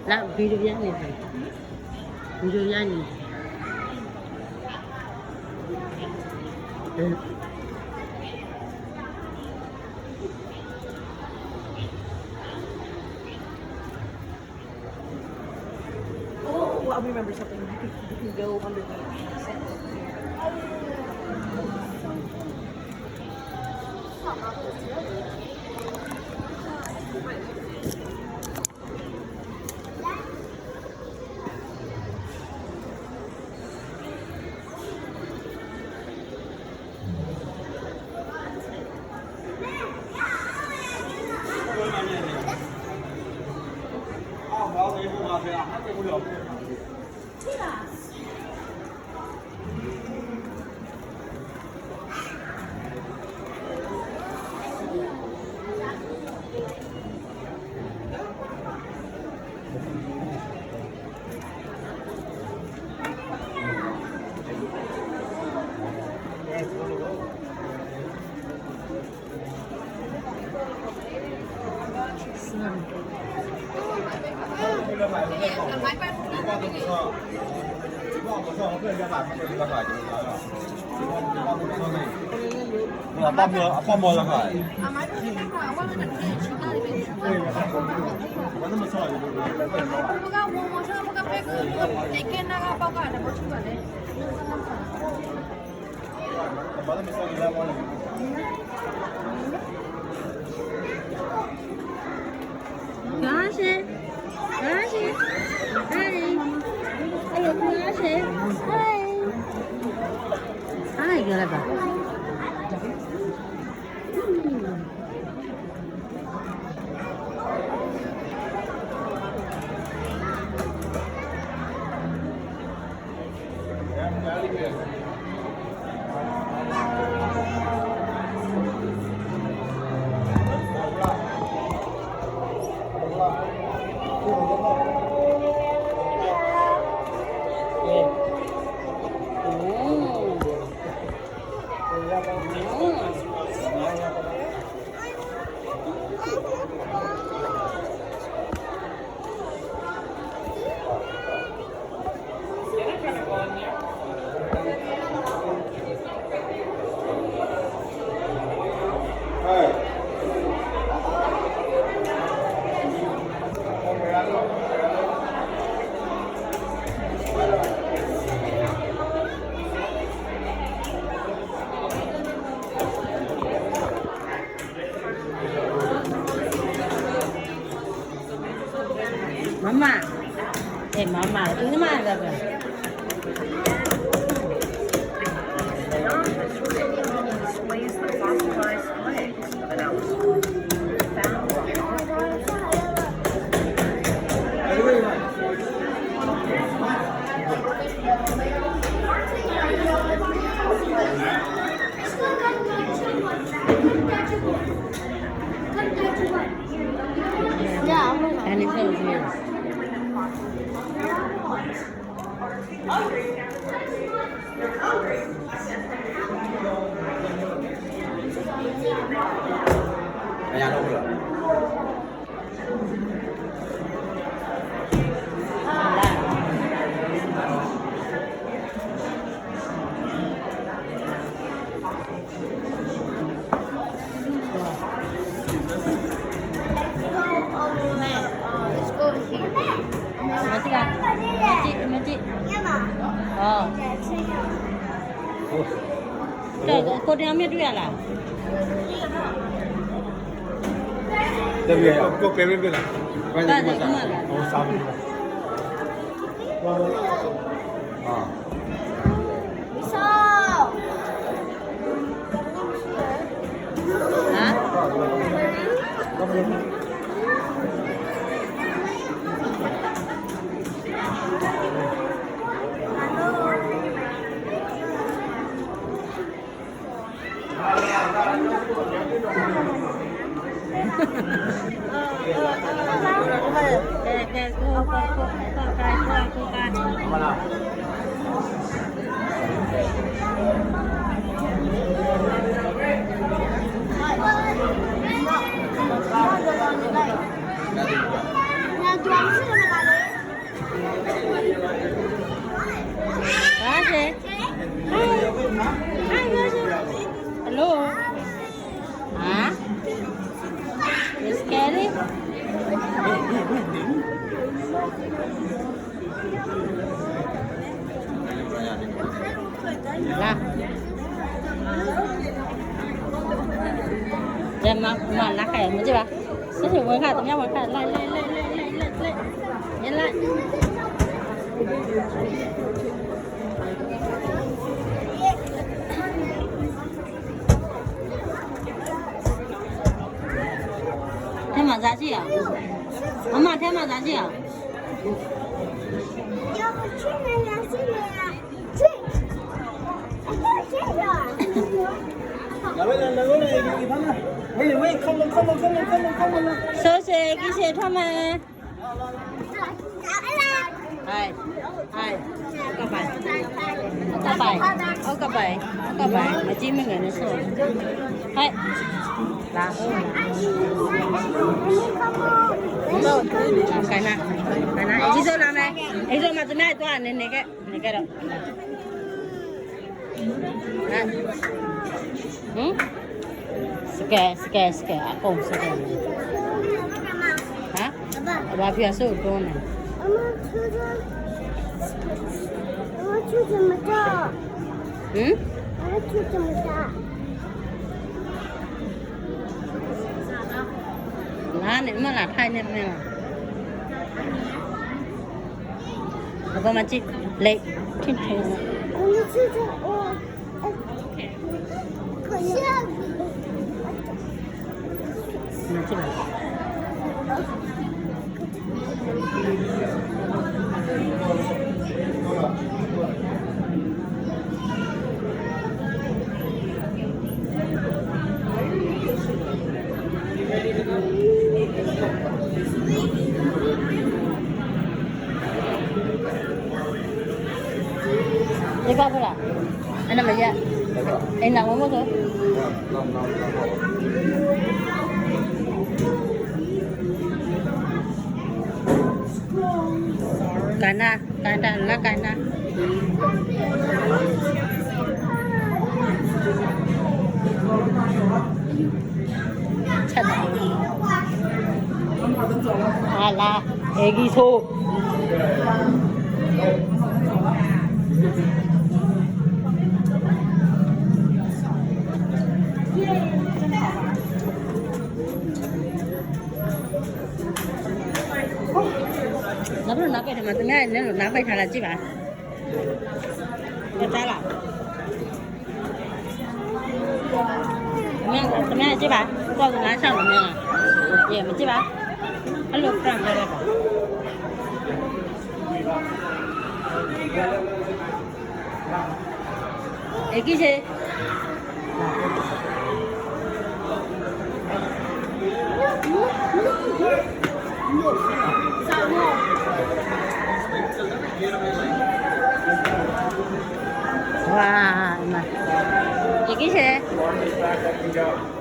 Là, puis je viens, mais je viens. Oh, I remember something. You can, you can go on the beach. Mamá. Eh, mamá. Ini mana dah? ລະ ແລ້ວມາ ມາລະໄກ່ ມັນຊິວ່າ ຊິຖືເບິ່ງຄ່ະ ຕົງນີ້ເບິ່ງຄ່ະ ໄລ່ ໄລ່ ໄລ່ ເຫັນລະ. ແທ້ມາຊາຊິອະ ມາມາ ແທ້ມາຊາຊິອະ. はい、はい。はい。 ເອົາເຂົ້າໄປ ເອົາເຂົ້າໄປ ເອົາເຂົ້າໄປ ມາຈິ້ມເງິນໃນໂຊນ. はい。ລາໂອ ໄກນະ ໄກນະ ເອກໂຊລາແມ ເອກໂຊມາໂຕແມ່ຕົວ ເນເນກະ ເນກະໂດ ນະ ຫຶ ສະແກ ສະແກ ສະແກ ອາກົງ ສະແກ ຫະ Papa, I want to go to the, I want to go to the mall. ຫຶ I want to go to the mall. ລາເນຍ ມາລາໄທເນຍ ແມ່ນລະ. ແລ້ວກໍມາຈິເລກ I want to go to the, oh. Kana, kana, la kana. Ala, egi so. ລາວບໍ່ໄດ້ນັບໄປທຳໄມ ຕົວແມ່ເນາະ ນັບໄປທາງລະຈິບອະ ເຂົ້າໃຈລະ ແມ່ ແມ່ຈິບອະ ກໍລະຊ່າງແມ່ ເຢ ມັນຈິບອະ ອາລົມຕາມໄປລະ އެކި ޗޭ. ވާ، އެކި ޗޭ.